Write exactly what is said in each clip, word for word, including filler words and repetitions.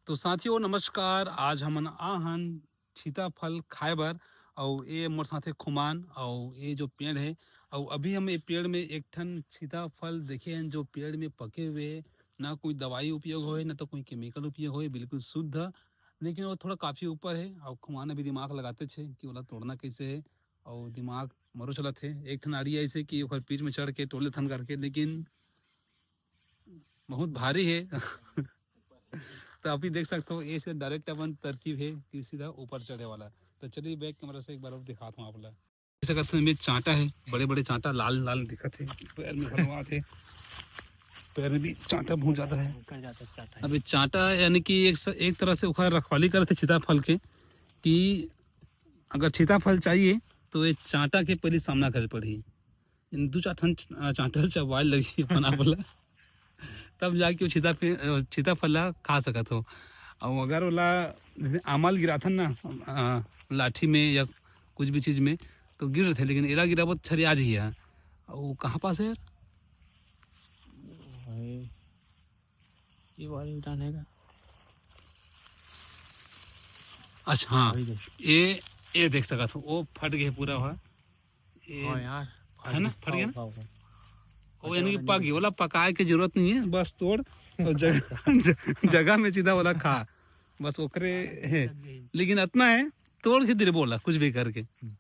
तो साथियों नमस्कार, आज हमन आहन सीताफल खाए बर, अउ ए मोर साथे खुमान, अउ ए जो पेड़ हे, अउ अभी हम ए पेड़ में एक ठन सीताफल देखे हन जो पेड़ में पके हुए हे, ना कोई दवाई उपयोग होए, ना तो कोई केमिकल उपयोग होए, बिल्कुल शुद्ध, लेकिन वो थोड़ा काफ़ी ऊपर हे, अउ खुमान अभी दिमाग लगाते छे कि ओला तोड़ना कैसे हे, अउ दिमाग मरो चलत हे। एक ठन आड़ी ऐसे कि ओकर पीठ में चढ़ के तोड़ लेथन करके, लेकिन बहुत भारी हे। तो आप ही देख सकते हो, ये से डायरेक्ट अपन तरकीब हे कि सीधा ऊपर चढ़े वाला। तो चलिए बैक कैमरा से एक बार और दिखाता हूँ आप ला। देख सकते हो, इनमें चांटा हे, बड़े बड़े चांटा लाल लाल दिखत हे, पैर में भरवात हे, पैर में भी चांटा बहुत ज्यादा हे। उखड़ जाता है चांटा। अभी चांटा यानी कि एक स-, एक तरह से ओकर रखवाली करत हे सीताफल के, कि अगर सीताफल चाहिए तो ये चांटा के पहले सामना करे पड़ही। इन दू चार ठन च-, चांटा ल चबाए लगही अपन आप ला, तब जाके वो सीता फे-, अ, सीताफल ला खा सकत हो। अउ अगर ओला जैसे आमा ल गिराथन ना, अ, लाठी में या कुछ भी चीज में, तो गिर जथे, लेकिन एला गिराबो त छरिया जही। अउ कहाँ पास हे यार? भाई, ये वाली डालेगा। अच्छा, हाँ, वही देख। ये, ये देख सकत हो, वो फट गए पूरा हुआ। ये हाँ यार, है ना, फट गया ना? हाँ, हाँ। वो यानी कि पक गया, ओला पकाए के जरूरत नहीं है, बस तोड़ और जगह, ज-, जगह में सीधा वाला खा, बस ओकरे है। लेकिन इतना है, तोड़ के दिले बोला, कुछ भी करके। हम्म।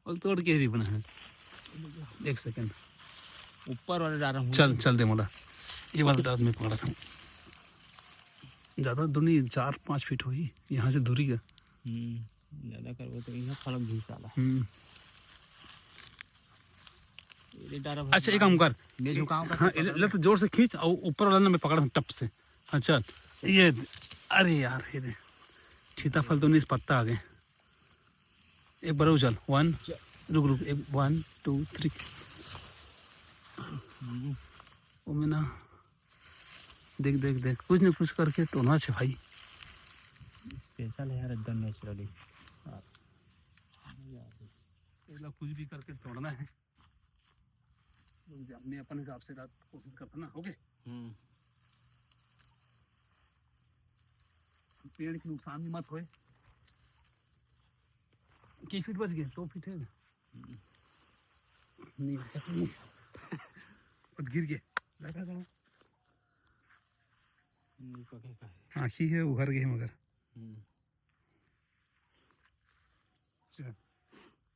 और तोड़ के ही बना है। एक सेकंड। ऊपर वाले डारा हूँ। चल, चल दे मोला। ये वाला डारा मैं पकड़ा था। ज़्यादा दूर नहीं, चार पाँच फीट होही यहाँ से दूरी का। हम्म, ज़्यादा करबो तो यहाँ फलक भी साला। हम्म। ये डारा अच्छा, एक काम कर। मैं झुकाऊँ का हाँ, तो पकड़ ले। तो जोर से खींच और ऊपर वाला ना मैं पकड़ा था टप से। हाँ, चल। ये, अरे यार, ये दे। सीताफल तो नहीं, इस पत्ता आ गए। एक बार और चल, वन, चल। रुक, रुक, एक, वन, टू, थ्री। हम्म। वो में ना, देख, देख, देख, कुछ ना कुछ करके तोड़ना छे भाई। स्पेशल है यार, एकदम नेचुरली। एला कुछ भी करके तोड़ना है। हमने अपन हिसाब से रात कोशिश करता ना, ओके? हम्म। पेड़ के नुकसान भी मत होए। के फीट बच गए? दो फीट है ना? हम्म। नहीं, नहीं। खुद गिर गए। लगा, लगा। नहीं पके का है। आँखी है, उघर गए मगर। हम्म। चल।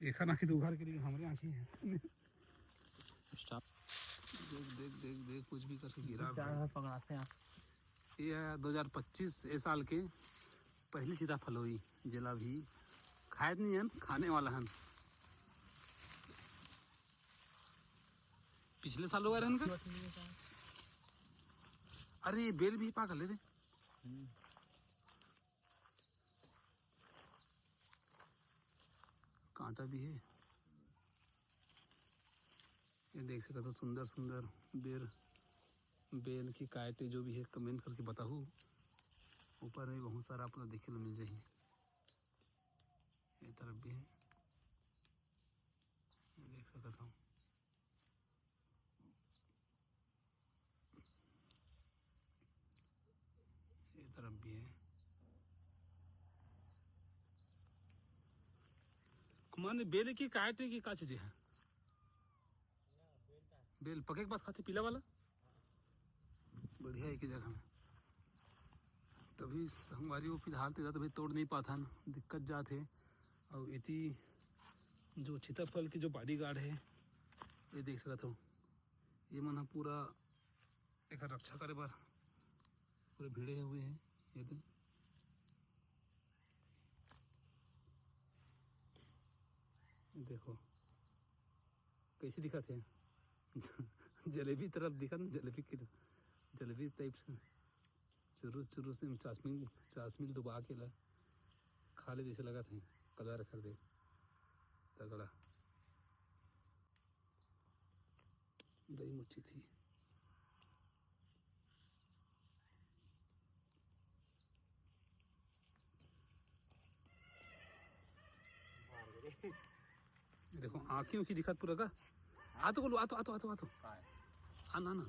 एखर आँखी तो उघार के लिए हमरे आँखी है। स्टॉप। देख, देख, देख, देख, कुछ भी करके गिरा क्या भाई। है, पकड़ाते हैं आप। ये है दो हज़ार पच्चीस, ए साल के पहली सीताफल होई, जेला भी खाए नहीं हन, खाने वाला हन। पिछले साल हुआ रहन का। अरे, ये बेल भी पागल है रे। हम्म। कांटा भी है। ये देख सकत हो, सुंदर सुंदर बेर, बेल की काटे जो भी है, कमेंट करके बताहू। ऊपर में बहुत सारा आप लोग देखे ला मिल जाही। ये तरफ भी है, ये देख सकत हो। ये तरफ भी है। माने बेल की काटे की का चीज है? बेल पके के बाद खाते पीला वाला? बढ़िया है की जगह में। तभी संगवारी वो फिलहाल तो ज़्यादा भी तोड़ नहीं पाथन, दिक्कत जात है। और इति जो सीताफल की जो बॉडीगार्ड है, ये देख सकत हो, ये मन ह पूरा एकर रक्षा करे बर पूरे भिड़े हुए हैं। ये दे, देखो कैसे दिखत है। जलेबी तरफ दिखत ना, जलेबी की, जलेबी टाइप से चुरुस चुरुस से चाशनी, चाशनी डुबा के ला खा ले जैसे लगत है। कलर कर दे तगड़ा। दही मुट्ठी थी। देखो, आँखी उखी दिखत पूरा का। आ तो बोलो, आ तो, आ तो, आ तो, आ तो। आ ना, ना।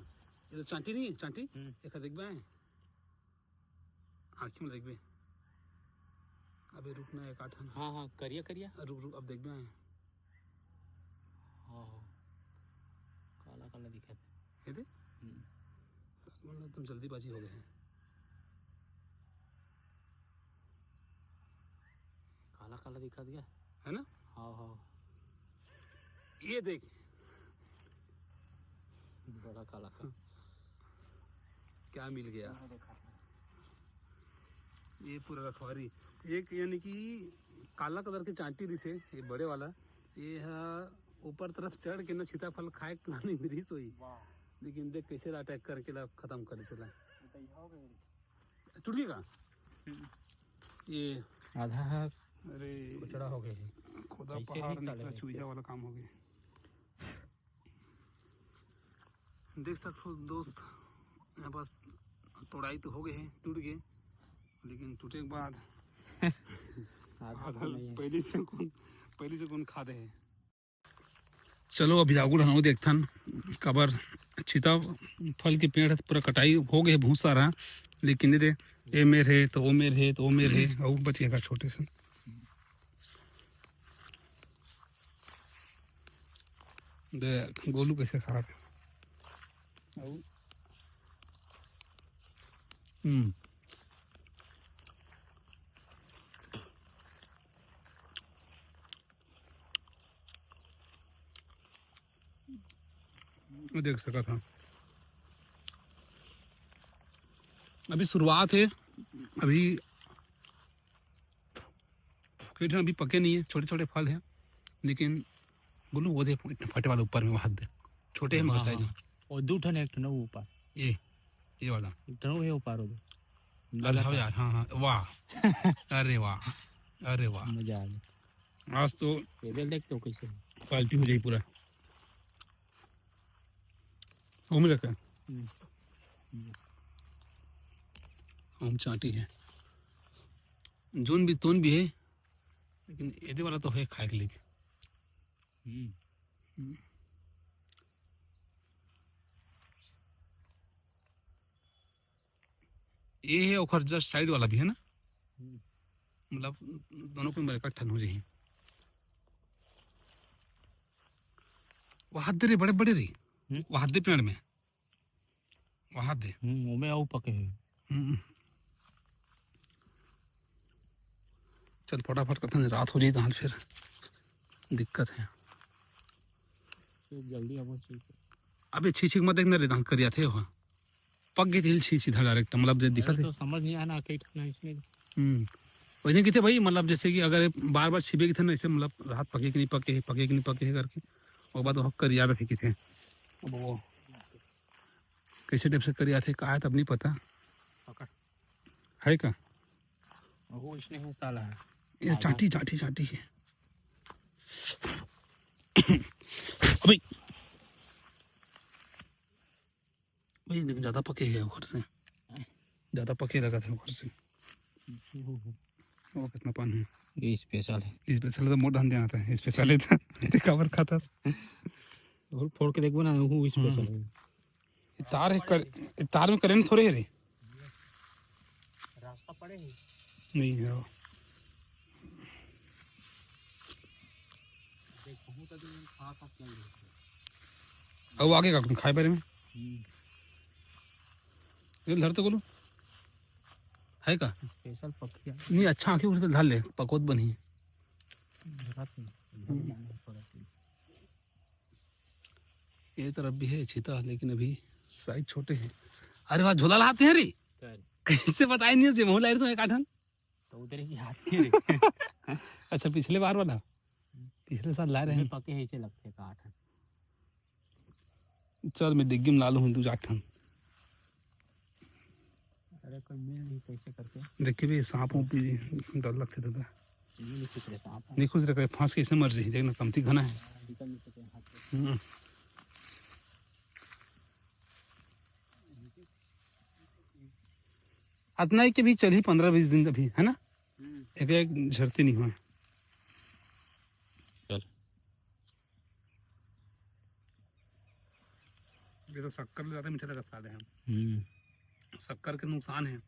ये तो चांटी नहीं है, चांटी? हम्म। एक देख बे। आँखी में देखबे। अबे रुक ना, एक आठ है ना। हाँ, हाँ, करिया, करिया। रुक, रुक, अब देखबे। हाँ, हाँ। काला, काला दिखत। ये दे? हम्म। साला, मतलब, एकदम जल्दीबाजी हो गए हैं। काला, काला दिखत गया। है ना? हाँ, हाँ। ये देख। बड़ा काला, काला। क्या मिल गया? ये पूरा रखवारी। एक यानी कि काला कलर के चांटी रिस हे, ये बड़े वाला। ये हा ऊपर तरफ चढ़ के ना सीताफल खाए के planning रिस होई। वाह। लेकिन देख कैसे ला attack करके ला खत्म कर देला। ये तो यहाँ हो गए। टूट गया का? ये आधा हा अरे, कुचड़ा हो गए हे। खुदा ऐसे पहाड़ ही साले निकला, ऐसे। चूजा वाला काम हो गया। देख सकते हो दोस्त, यहाँ पास तोड़ाई तो हो गए है, टूट गए, लेकिन टूटे के बाद आधा आधा तो नहीं है। पहले से कौन, पहले से कौन खा दे है। चलो अभी आगू रहना देखथन, काबर सीताफल के पेड़ पूरा कटाई हो गए बहुत सारा, लेकिन ये दे, ए मेर है तो ओ मेर है तो ओ मेर है, और बचिएगा छोटे से। दे, गोलू कैसे खा रहे। हम्म। देख सकत हा, अभी शुरुआत है, अभी कई ठन अभी पके नहीं है, छोटे छोटे फल है, लेकिन बोलू वो दे फटे वाला ऊपर में, वो हाथ दे, छोटे है मगर हाँ, size हाँ। में। वो दू ठन, एक ठन वो ऊपर। ये, ये वाला। एक ठन वो है ऊपर, वो दे। अरे हाँ यार, हाँ, हाँ, वाह। अरे वाह, अरे वाह। मजा आ गया। आज तो ये देख तो कैसे party हो जाए पूरा। ओम रखा। हम्म। ओम चांटी है। जोन भी तोन भी है, लेकिन एदे वाला तो है खाए के लिए। हम्म। ये है ओकर just side वाला भी है ना? हम्म। मतलब दोनों को मेरे इकट्ठा हो जाही। वहाँ दे रे, बड़े बड़े रे। हम्म। वहाँ दे पेड़ में। वहाँ दे। हम्म, वो में आऊ पके है। हम्म। चल फटाफट करते हैं, रात हो जाई तहन फिर दिक्कत है। जल्दी आबो। अबे छी छी मत देखना रे, तहन करिया थे वहाँ। पक गई थी छी सीधा direct, मतलब जे दिखा अरे थे। तो समझ नहीं आया ना, कई ठन इसमें। हम्म। वैसे किथे भाई, मतलब जैसे कि अगर बार बार छिबे किथे ना, ऐसे मतलब रात पके कि नहीं पके, पके कि नहीं पके करके, वो बात वो करिया रखे किथे। अब वो कैसे type से करिया थे, का है तब नहीं पता। पकड़। है का? वो इसने ही साला है। ये चाटी, चाटी, चाटी है। अबे। भाई, लेकिन ज़्यादा पके है ऊपर से। ज़्यादा पके लगा था ऊपर से। वो कितना पान है? ये special है। Special तो मोट धान देना था, special है था। देखा बर खाता। और फोड़ के देखबो ना, वो special हम्म। है। ये तार है कर, ये तार में current थोड़े है रे। रास्ता पड़े है। नहीं है वो। देख, बहुत आदमी खा खा के आई है। अब आगे का खाए बारे में? हम्म। ये धर तो बोलो। है का? Special पखिया। नहीं, अच्छा आँखें उठे तो धर ले, पकोत बनी। धरत नहीं, धरत नहीं, थोड़ा सा। ये तरफ भी है छीता, लेकिन अभी size छोटे हैं। अरे वाह, झोला लाते हैं रे। कैसे बताए नहीं जे, महू लाई तो एक आठन। तो उधर ही हाथ नहीं रे। अच्छा, पिछले बार वाला? पिछले साल लाए रहे। पके है, इसे लगते हैं का आठन। चल, मैं डिग्गी में ला लूँ दू चार ठन। अरे, कोई मिल नहीं कैसे करके। देखिए भी, सांप वाप भी डर लगते दादा। ये नहीं कुछ रे सांप है। नहीं खुश रखे, फांस कैसे मर जाए, देखना कमती घना है। निकल नहीं सके हाथ से। हम्म। अतना ही के भी चली पंद्रह बीस दिन अभी, है ना? हम्म। एक, एक झरती नहीं हुआ। चल। ये तो शक्कर ले ज़्यादा मीठा लगा साले हैं। हम्म। शक्कर के नुकसान है,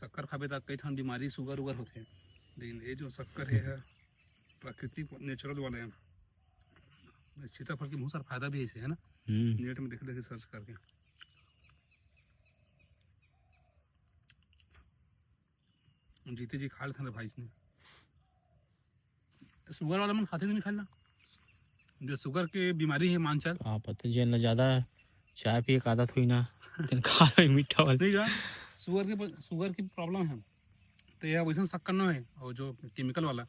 शक्कर खाबे त कई ठन बीमारी, sugar-ugar होथे, लेकिन ये जो शक्कर हे, हे प्राकृतिक, natural वाला हे। सीताफल के बहुत सारा फायदा भी हे इसे, है ना? हम्म। Net में देखे, देखे search करके। जीते जी खा लेथन रे भाई इसने। Sugar वाला मन खाथे कि नहीं खाथे ना? जो sugar के बीमारी हे, मान चल। का पता, जेन ला ज्यादा चाय पिए के आदत होही ना, तेन खा ले मीठा वाला। नहीं यार, sugar के प-, sugar की problem हे, तो ये वैसन शक्कर ना हे, और जो chemical वाला।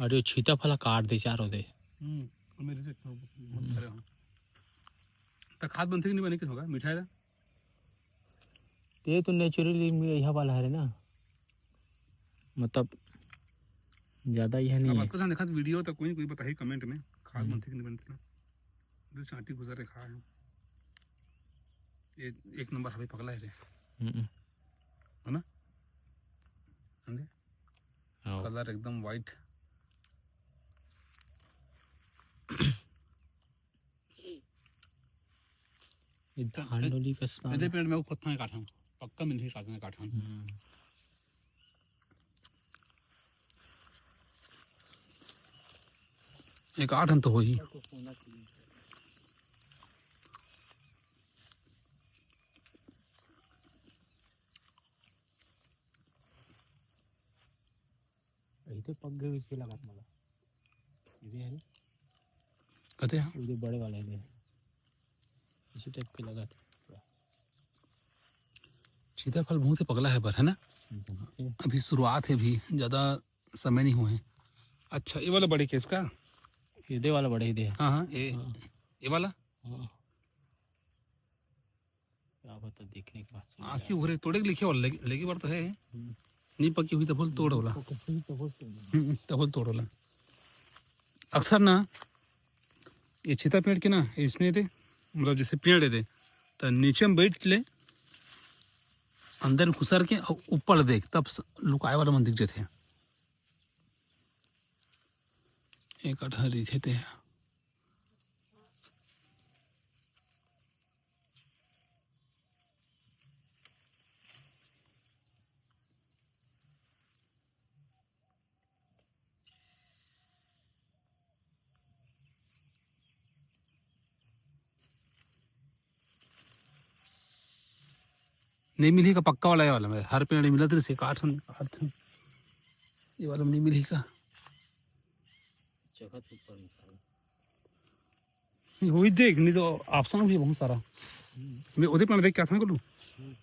अरे, वो सीताफल काट दे चारों दे। हम्म, और मेरे से खाओ, बहुत हम्म। सारे हो। तो खाद बनथे कि नहीं बने, के होगा, मीठा हे? ये तो naturally मी-, यह वाला हरे ना, मतलब ज्यादा यह अब नहीं है। अतका झन देखत video, तो कोई न कोई बताही comment में, खाद हम्म। बनथे कि नहीं बनथे ना। दो चांटी गुजर रे खा हे। ये एक number हवे पगला हे रे। हम्म। है ना? समझे? हाँ। Colour एकदम white। ये धान डोली कस एदे पेड़ में वो पत्ता काटन, पक्का मिलही काटन, काटन। हम्म। एक आठ तो होही। इधर पक गए इसके लगत मला। इधर है। कते हे? उधर बड़े वाला है, इधर। इसी type के लगत। सीताफल बहुत ही पगला हे पर, है ना? बहुत ही। अभी शुरुआत हे, अभी ज्यादा समय नहीं हुए हे। अच्छा, ये वाला बड़े के इसका? ये दे वाला बड़े ही दे। हाँ, हाँ, ये, हाँ। ये वाला? हाँ। क्या पता, देखने के बाद समझ आँखी आएगा। उघरे तोड़े के लिखे वाला, लेके, लेके बार तो है। हम्म। नहीं पकी हुई तो फूल तोड़ होला। पकी हुई तो फूल तोड़ होला। हम्म, तो फूल तोड़ होला। अक्सर ना, ये सीता पेड़ के ना, इसने दे, मतलब जैसे पेड़ हे दे, तो नीचे में बैठ ले, अंदर में खुसर के और ऊपर देख, तब स-, लुकाए वाला मन दिख जाथे। एक अठा रहिथे ते। नहीं मिलही का पक्का वाला, ये वाला में हर पेड़ मिलत रहिसे, काट हन, काट हन। ये वाला में नहीं मिलही का? चघत ऊपर में साला। नहीं, वही देख, नहीं तो option भी बहुत सारा। हम्म। मैं ओदे पेड़ देख के आथन कलू। हम्म।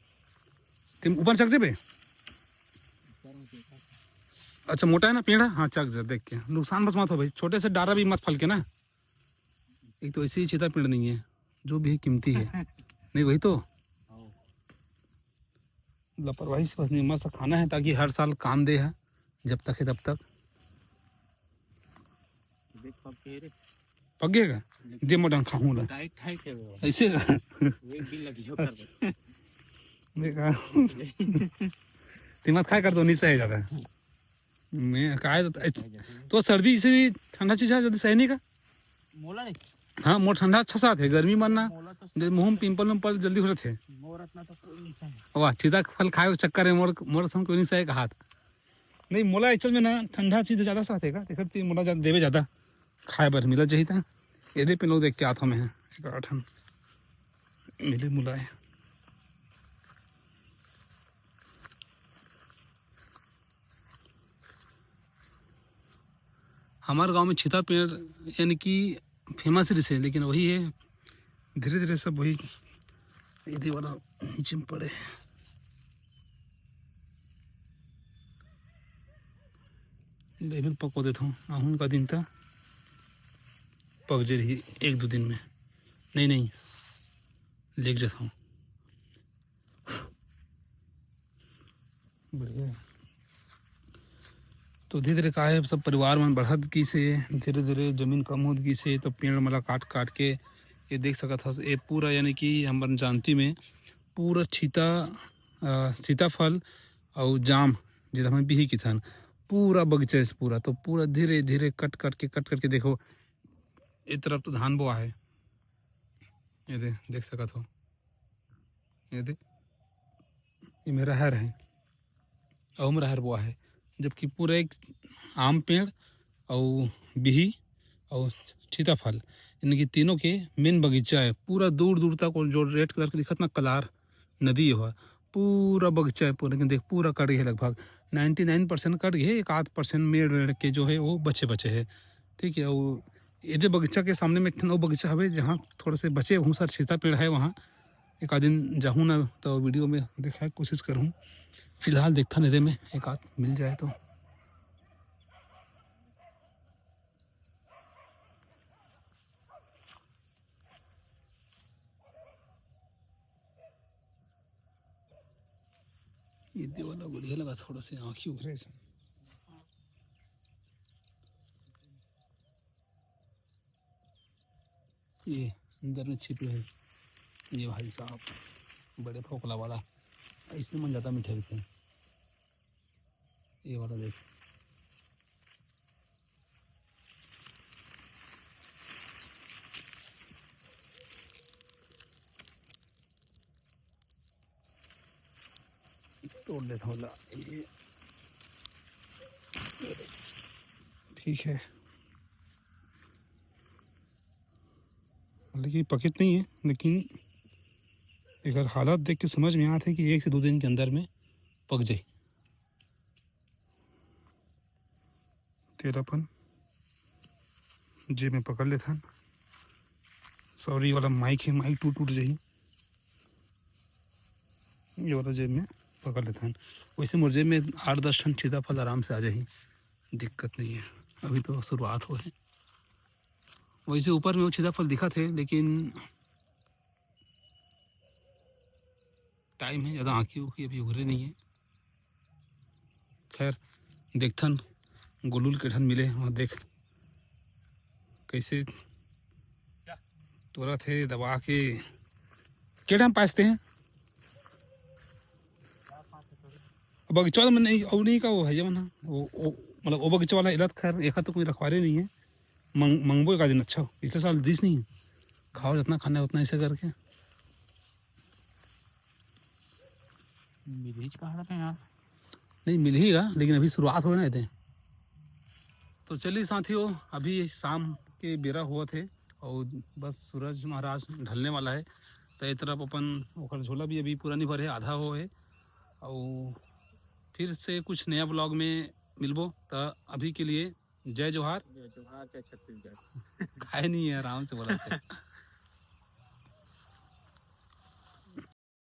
तेम ऊपर चघ जेबे? ऊपर में देखा। अच्छा, मोटा है ना पेड़? हाँ, चघ जा देख के। नुकसान बस मत हो भाई, छोटे से डारा भी मत फल के ना। एक तो ऐसे ही सीता पेड़ नहीं है, जो भी है कीमती है। नहीं, वही तो। हाँ। लापरवाही से बस नहीं, मस्त खाना है ताकि हर साल काम दे है, जब तक है तब तक। देख, पक गए रे। पक गया का? दे मोटन खाऊं ला। टाइट, टाइट है वो। ऐसे का? वो एक दिन लग गया कर दे। देखा। तिमत खाए कर दो, नहीं सही जाता है। मैं खाए तो, तो सर्दी से भी ठंडा चीज है, जल्दी सही नहीं का? मोला नहीं। हाँ, मोर ठंडा अच्छा साथ है, गर्मी मन ना, मोला तो जैसे मुंह में pimple उम्पल जल्दी हो जाते हैं। मोर इतना तो कोई नहीं सही। वाह, सीता फल खाए के चक्कर है, मोर, मोर सम कोई नहीं सही कहा था। नहीं, मोला actual में ना ठंडा चीज ज्यादा साथ है का, तेकर ती मोला ज्यादा देवे ज्यादा खाए बर मिला चाहिए था। एदे पे लोग देख के आता मैं, एक आठ हम मिले मुलाए। हमारे गांव में सीता पेड़ यानी कि famous रहिसे, लेकिन वही है, धीरे धीरे सब वही एदे वाला नीचे में पड़े। ले फिर पको देथों, आहून का दिन त पक जे रही एक दो दिन में। नहीं, नहीं, लेके जाथों। बढ़िया। तो धीरे धीरे का है, सब परिवार मन बढ़त गिसे, धीरे धीरे जमीन कम होत गिसे, तो पेड़ मला काट काट के ये देख सकत हस, ये पूरा यानी कि हमर जानती में पूरा सीता, अ, सीताफल अउ जाम, जेला हमन बिही किथन, पूरा बगीचा से पूरा, तो पूरा धीरे धीरे कट कट के, कट कट के देखो, ए तरफ तो धान बोआ है, ये दे, देख सकत हो, ये दे, ये मेरा हर है, अउ हम राहर बोआ है, जबकि पूरा एक आम पेड़ अउ बिही अउ सीताफल, यानी कि तीनों के मेन बगीचा है। पूरा दूर दूर तक वो जो रेड कलर के दिखत ना, कलार नदी हुआ, पूरा बगीचा है पूरा। लेकिन देख, पूरा कट गया लगभग, नाइन्टी नाइन परसेंट कट गया, एक आध परसेंट मेड़ वेड़ के जो है वो बचे बचे है। ठीक है, वो एदे बगीचा के सामने में एक ठन अउ बगीचा हवे, जहाँ थोड़ा से बचे बहुत सारे सीता पेड़ है वहाँ। एक आध दिन जाहूँ ना, तो वीडियो में दिखाए कोशिश करूँ। फिलहाल देखथन एदे में एक आध मिल जाए तो। ये दे वाला बढ़िया लगा, थोड़ा से आँखी उभरे से। ये अंदर में छिपे है ये भाई साहब, बड़े फोकला वाला। इसने मन ज़्यादा मीठे रहते हैं। ये वाला देख। तोड़ लेता हूँ ला। ये ठीक है, हालांकि पकित नहीं है, लेकिन एकर हालत देख के समझ में आत है कि एक से दो दिन के अंदर में पक जाई। तेल अपन जेब में पकड़ लेथन। सॉरी, वाला माइक है, माइक टूट टूट जाही। ये वाला जेब में पकड़ लेथन। वैसे मोर जेब में आठ दस ठन सीताफल आराम से आ जाही, दिक्कत नहीं है। अभी तो शुरुआत हो है। वैसे ऊपर में वो सीताफल दिखत है, लेकिन टाइम है, ज़्यादा आँखी उखी अभी उघरे नहीं है। खैर, देखथन गुलुल के ठन मिले, वहाँ देख कैसे तोरा थे दबा के। के टाइम पासते हैं? बगीचा वाला मन नहीं, और नहीं का वो है, ये मन है। वो, वो, मतलब, वो बगीचा वाला इलाज खैर, एक तो कोई रखवारे नहीं है। मंग-, मंगबो एक आध दिन, अच्छा, पिछले साल दिस नहीं। खाओ जितना खाना है उतना, ऐसे करके। मिर्च कहाँ रहे यार? नहीं, मिल ही गा, लेकिन अभी शुरुआत होए ना एदे। तो चलिए साथियों, अभी शाम के बेरा हुआ थे और बस सूरज महाराज ढलने वाला है। तो ये तरफ अपन ओकर झोला भी अभी पूरा नहीं भरे, आधा हो है। और फिर से कुछ नया व्लॉग में मिलबो। तो अभी के लिए जय जोहार। जय जोहार, जय छत्तीसगढ़। खाए नहीं है, आराम से बोला था।